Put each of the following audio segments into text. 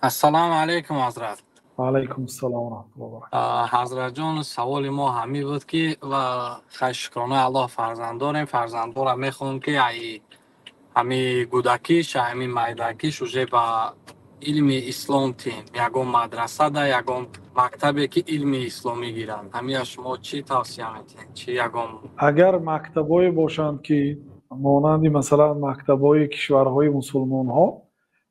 Ассалому алайкум, ҳазрат. Ва алайкум ассалом ва раҳматуллоҳи ва баракатуҳ. Ҳазратҷон, саволи мо ҳамин буд, ки ва хай, шукронаи Аллоҳ, фарзанд дорем. Фарзанддора мехоҳем, ки ай ҳами кӯдакиш, ҳами майдакиш уже ба илми ислом тем, ягон мадрасада, ягон мактабе, ки илми исломӣ гиранд. Ҳамия шумо чӣ тавсия метиҳед, чӣ ягон? Агар мактабҳое бошанд, ки монанди, масалан, мактабҳои кишварҳои мусулмонҳо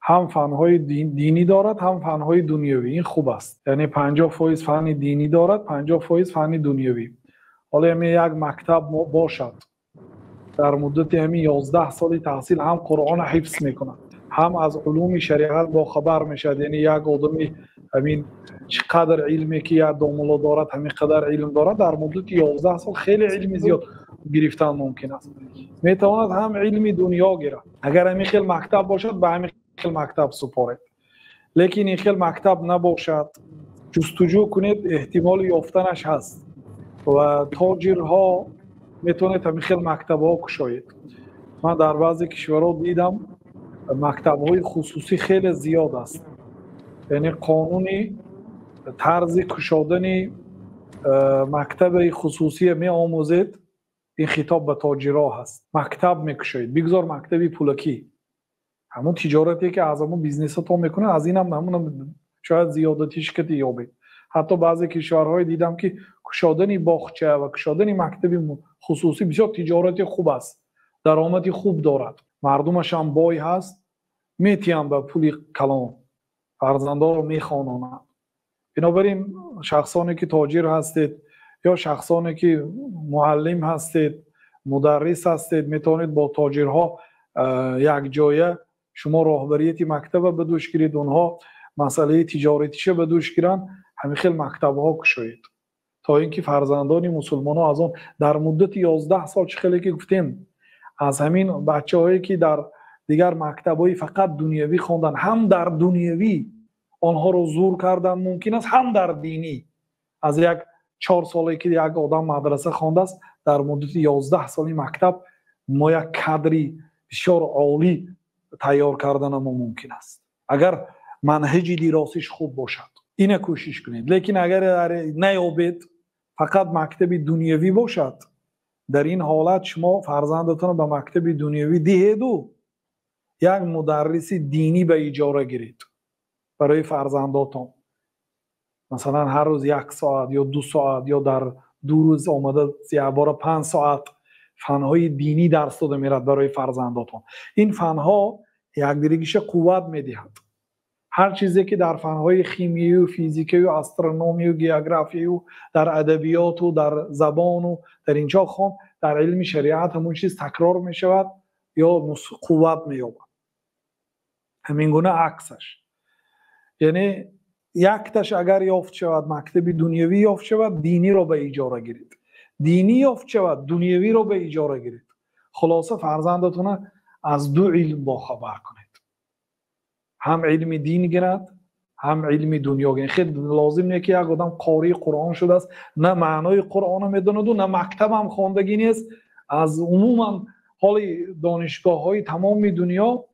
ҳам фанҳои динӣ дорад, ҳам фанҳои дунявӣ, ин хуб аст. Яъне 50% фанни динӣ дорад, 50% фанни дунявӣ. Ҳоло ҳамин як мактаб бошад, дар муддати ҳамин 11 соли таҳсил ҳам Қуръонро ҳифз мекунад, ҳам аз улуми шариат бохабар мешавад. Яъне як одами ҳамин чӣ қадр илме, ки як домулло дорад, ҳамин қадар илм дорад, дар муддати 11 сол хеле илми зиёд гирифтан мумкин аст. Метавонад ҳам илми дунё гирад. Агар ҳамин хел мактаб бошад, ба ҳамин хел мактаб супоред. Лекин ин хел мактаб набошад, ҷустуҷӯ кунед, эҳтимоли ёфтанаш ҳаст ва тоҷирҳо метавонед ҳамин хел мактабҳо кушоед. Ман дар баъзе кишварҳо дидам, мактабҳои хусусӣ хеле зиёд аст. Яъне қонуни тарзи кушодани мактаби хусусия меомӯзед. Ин хитоб ба тоҷиро ҳаст. Мактаб мекушоед, бигзор мактаби пулакӣ, ҳамон тиҷорате, ки аз ҳамон бизнесатон мекунад, аз инам ҳамон шояд зиёдатишкати ёбед. Ҳатто баъзе кишварҳое дидам, ки кушодани боғча ва кушодани мактаби хусусӣ бисёр тиҷорати хуб аст, даромади хуб дорад, мардумашам бой ҳаст, метиҳам ба пули калон, фарзандонро мехононанд. Бинобар ин, шахсоне ки тоҷир ҳастед ё шахсоне ки муаллим ҳастед, мударрис ҳастед, метавонед бо тоҷирҳо якҷоя шумо роҳбарияти мактаба ба дӯш гиред, онҳо масъалаи тиҷоратиша ба дӯш гиранд, ҳамин хел мактабҳо кушоед, то ин ки фарзандони мусулмонҳо аз он дар муддати 11 сол, чӣ хеле ки гуфтем, аз ҳамин бачаҳое, ки дар дигар мактабҳои фақат дунявӣ хондан, ҳам дар дунявӣ онҳоро зур кардан мумкин аст, ҳам дар динӣ. Аз як 4 соле, ки як одам мадраса хондааст, дар муддати 11 соли мактаб мо як кадри бисёр олӣ тайёр карданамо мумкин аст, агар манҳаҷи диросиш хуб бошад. Ина кӯшиш кунед. Лекин агар наёбед, фақат мактаби дунявӣ бошад, дар ин ҳолат шумо фарзандатонро ба мактаби дунявӣ диҳеду як мударриси динӣ ба иҷора гиред барои фарзандотон. Масалан, ҳар рӯз як соат ё 2 соат ё дар 2 рӯз омада якбора 5 соат фанҳои динӣ дарс дода мерад барои фарзандотон. Ин фанҳо якдигаргиша қувват медиҳад. Ҳар чизе, ки дар фанҳои химияю физикаю астрономию географияю дар адабиёту дар забону дар инҷо хон, дар илми шариат ҳамон чиз такрор мешавад ё қувват меёбад. Ҳамин гуна аксаш. Яъне якташ агар ёфт шавад, мактаби дунявӣ ёфт шавад, диниро ба иҷора гиред, динӣ ёфт шавад, дунявиро ба иҷора гиред. Хулоса, фарзандатона аз ду илм бохабар кунед: ҳам илми дин гирад, ҳам илми дунё гирад. Хел лозим не, ки як одам қории Қуръон шудааст, на маънои Қуръонро медонаду, на мактабам хондагӣ нест. Аз умуман ҳоли донишгоҳҳои тамоми дунё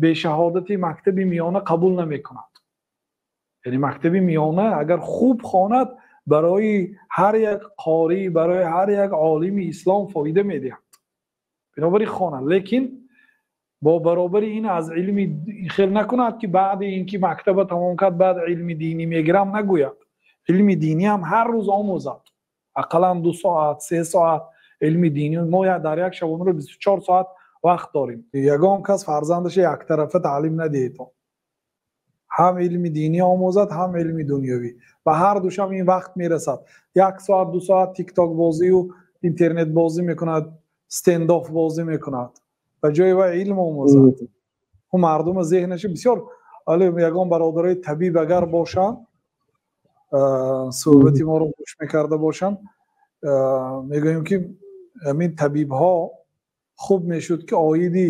бешаҳодати мактаби миёна қабул намекунад. Яъне мактаби миёна агар хуб хонад, барои ҳар як қорӣ, барои ҳар як олими ислом фоида медиҳад. Бинобар ин хонад, лекин бо баробари ин аз илми хел накунад, ки баъди ин ки мактаба тамом кард, баъд илми динӣ мегирам нагӯяд. Илми динӣ ҳам ҳар рӯз омӯзад, ақаллан 2 соат, 3 соат илми динӣ. Мо дар як шабонарӯз 24 соат вақт дорем. Ягон кас фарзандаша яктарафа таълим надиҳед, ҳам илми динӣ омӯзад, ҳам илми дунёвӣ. Ба ҳар душам ин вақт мерасад. Як соат, 2 соат тиктокбозию интернетбозӣ мекунад, Стендофф бозӣ мекунад, ба ҷои вай илм омӯзад. Ӯ мардума зеҳнаша бисёр. Вале ягон бародарои табиб агар бошанд, суҳбати моро гӯш мекарда бошанд, мегӯем, ки ҳамин табибҳо хуб мешуд, ки оиди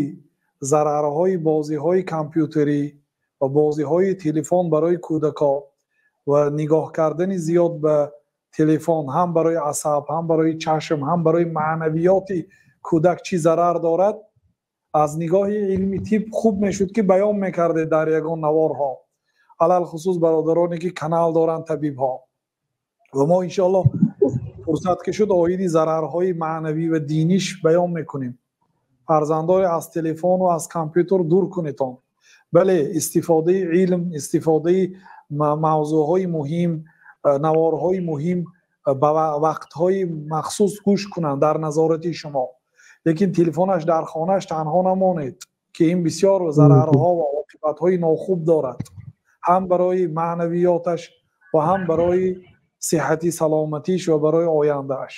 зарарҳои бозиҳои компютерӣ ва бозиҳои телефон барои кӯдакон ва нигоҳ кардани зиёд ба телефон ҳам барои асаб, ҳам барои чашм, ҳам барои маънавиёти кӯдак чӣ зарар дорад, аз нигоҳи илми тиб хуб мешуд, ки баён мекардед дар ягон наворҳо. Алалхусус бародароне, ки канал доранд, табибҳо. Ва мо, иншоаллоҳ, фурсат ки шуд, оиди зарарҳои маънавӣ ва диниш баён мекунем. Фарзандоре аз телефону аз компютер дур кунедон. Бале, истифодаи илм, истифодаи мавзӯъҳои муҳим, наворҳои муҳим ба вақтҳои махсус гӯш кунанд дар назорати шумо, лекин телефонаш дар хонааш танҳо намонед, ки ин бисёр зарарҳо ва оқибатҳои нохуб дорад, ҳам барои маънавиёташ ва ҳам барои сиҳати саломатиш ва барои ояндааш.